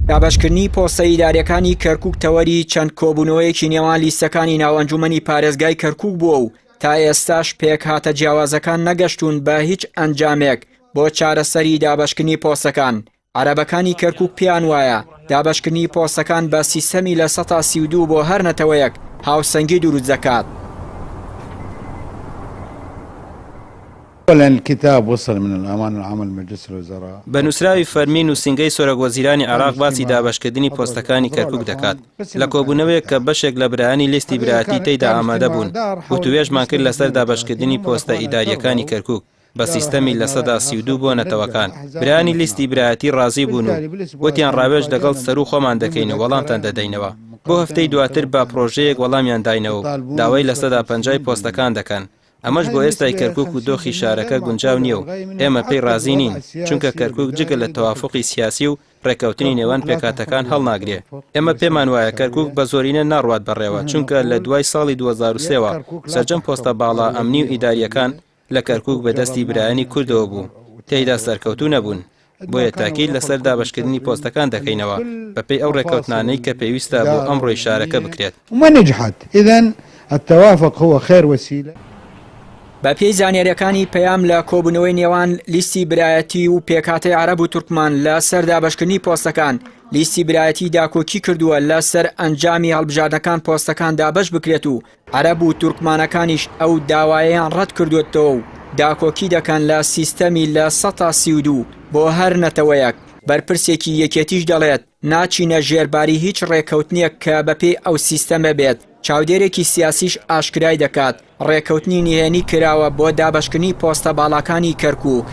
دابەشکردنی پۆستە ئیدارییەکانی کەرکوک تەوەری چەند کۆبوونەوەیەکی نێوان لیستەکانی ناو ئەنجومەنی پارێزگای کەرکوک بووە و تا ئێستاش پێکهاتە جیاوازەکان نەگەشتوون بە هیچ ئەنجامێک بۆ چارەسەری دابەشکردنی پۆستەکان. عەرەبەکانی کەرکوک پێیان وایە دابەشکردنی پۆستەکان بە سیستەمی 32% بۆ هەر نەتەوەیەک هاوسەنگی دروست دەکات. بە نووسراوی فەرمی نووسینگەی سەرۆکوەزیرانی عێراق باسی دابەشکردنی پۆستەکانی کەرکوک دەکات لە کۆبوونەوەیەک کە بەشێک لە برایانی لیستی برایەتی تێیدا ئامادە بوون وتووێژمان کرد لەسەر دابەشکردنی پۆستە ئیدارییەکانی کەرکوک بە سیستەمی 32% بۆ نەتەوەکان. برایانی لیستی برایەتی ڕازی بوون و وتیان ڕاوێژ لەگەڵ سەروو خۆمان دەکەین و وەڵامتان دەدەینەوە. بۆ هەفتەی دواتر بە پڕۆژەیەک وەڵامیان داینەوە و داوای 50% ی پۆستەکان دەکەن. ئەمەش بۆ ئێستای کەرکوک و دۆخی شارەکە گونجاو نییە و ئێمە پێی ڕازی نین، چونکە کەرکوک جگە لە تەوافوقی سیاسی و ڕێککەوتنی نێوان پێکهاتەکان هەڵناگرێ. ئێمە پێمان وایە کەرکوک بە زۆرینە ناڕوات بەڕێوە، چونکە لە دوای ساڵی 2003 وە سەرجەم پۆستە باڵا ئەمنی و ئیدارییەکان لە کەرکوک بە دەستی برایانی کوردەوە بوو، تێیدا سەرکەوتوو نەبوون. بۆیە تاکید لەسەر دابەشکردنی پۆستەکان دەکەینەوە بەپێی ئەو ڕێککەوتنانەی کە پێویستە بۆ ئەمڕۆی شارەکە بکرێت. بەپێی زانیارییەکانی پەیام لە کۆبوونەوەی نێوان لیستی برایەتی و پێکهاتەی عەرەب و تورکمان لە سەر دابەشکردنی پۆستەکان، لیستی برایەتی داکۆکی کردووە لە سەر ئەنجامی هەڵبژاردنەکان پۆستەکان دابەش بکرێت و عەرەب و تورکمانەکانیش ئەو داوایەیان ڕەتکردووەتەوە و داکۆکی دەکەن لە سیستەمی 32% بۆ هەر نەتەوەیەک، بەرپرسێکی یەکێتیش دەڵێت، ناچینە ژێرباری هیچ ڕێککەوتنێک کە بەپێی ئەو سیستەمە بێت، چاودێرێکی سیاسیش ئاشکرای دەکات، ڕێککەوتنی نهێنی کراوە بۆ دابەشکردنی پۆستە باڵاکانی کەرکوک.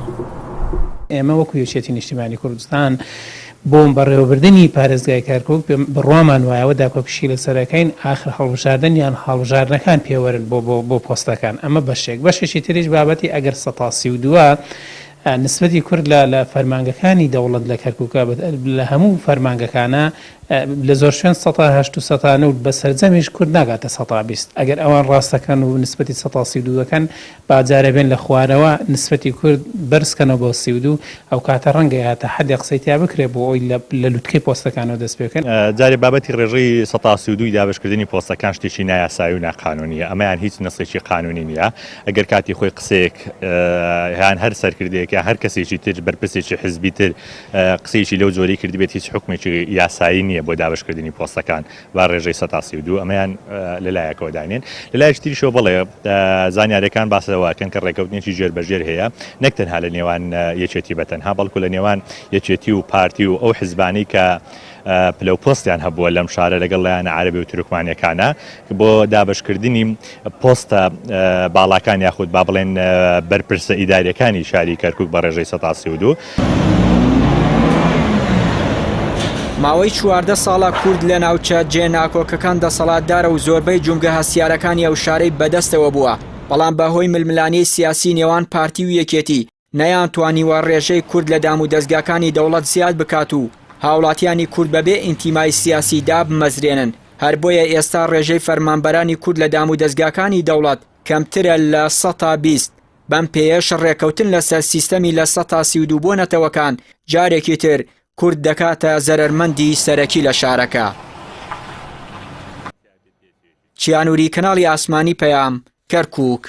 ئێمە وەکو یەکێتی نیشتیمانی کوردستان بۆ بەڕێوەبردنی پارێزگای کەرکوک بڕوامان وایە و داکۆکیشی لەسەر ئەکەین ئاخر هەڵبژاردن یان هەڵبژاردنەکان پێوەرن بۆ بۆ پۆستەکان ئەمە بەشێک بەشێکی تریش بابەتی ئەگەر سەتا 32 نسبەتی کورد لە لە فەرمانگەکانی دەوڵەت لە کەرکوکە لە هەموو فەرمانگەکانە لە زۆر شوێن سەتا هەشت و سەتا نۆ بە سەرجەمیش کورد ناگاتە سەتا 20 ئەگەر ئەوان ڕاستەکەن و نسبەتی سەتا 32 دەکەن با جارێ بێن لە خوارەوە نسبەتی کورد بەرز کەنەوە بۆ 32 ئەو کاتە ڕەنگە تا حەدێ قسەی تیا بکرێ بۆ ئەوی لە لوتکەی پۆستەکانەوە دەست پێ بکەن. جارێ بابەتی ڕێژەی سەتا 32 ی دابەشکردنی پۆستەکان شتێکی نایاسایی و ناقانونییە، ئەمەیان هیچ نەسێکی قانونی نییە، ئەگەر کاتی خۆی قسەیەک یان هەر سەرکردەیەک یان هەر کەسێکی تر بەرپرسێکی حزبی تر قسەیەکی لەو جۆرەی کردبێت هیچ حوکمێکی یاسایی نییە بۆ دابەشکردنی پۆستەکان بە ڕێژەی سەتا 32 ئەمەیان لە لایەکەوە دانێن لە لایەکی تریشەوە بەڵێ زانیاریەکان باس لەوە ئەکەن کە ڕێکەوتنێکی ژێر بە ژێر هەیە نەک تەنها لە نێوان یەکێتی بە تەنها بەڵکو لە نێوان یەکێتی و پارتی و ئەو حزبانەی کە پلە و پۆستیان هەبووە لەم شارە لەگەڵ لایەنە عەرەبی و تورکمانیەکانە بۆ دابەشکردنی پۆستە باڵاکان یاخود با بڵێن بەرپرسە ئیداریەکانی شاری کەرکوک بە ڕێژەی سەتا 32. ماوەی 14 ساڵە کورد لە ناوچە جێ ناکۆکەکان دەسەڵاتدارە و زۆربەی جومگە هەستیارەکانی ئەو شارەی بەدەستەوە بووە، بەڵام بەهۆی ململانێی سیاسی نێوان پارتی و یەکێتی نەیانتوانیوە ڕێژەی کورد لە دامودەزگاکانی دەوڵەت زیاد بکات و هاوڵاتیانی کورد بەبێ ئینتیمای سیاسی دابمەزرێنن، هەر بۆیە ئێستا ڕێژەی فەرمانبەرانی کورد لە دامودەزگاکانی دەوڵەت کەمترە لە سەتا 20، بەم پێیەش ڕێکەوتن لەسەر سیستەمی 32% بۆ نەتەوەکان جارێکی تر کورد دەکاتە زەرەرمەندی سەرەکی لە شارەکە. چیانوری کەناڵی ئاسمانی پەیام، کەرکوک.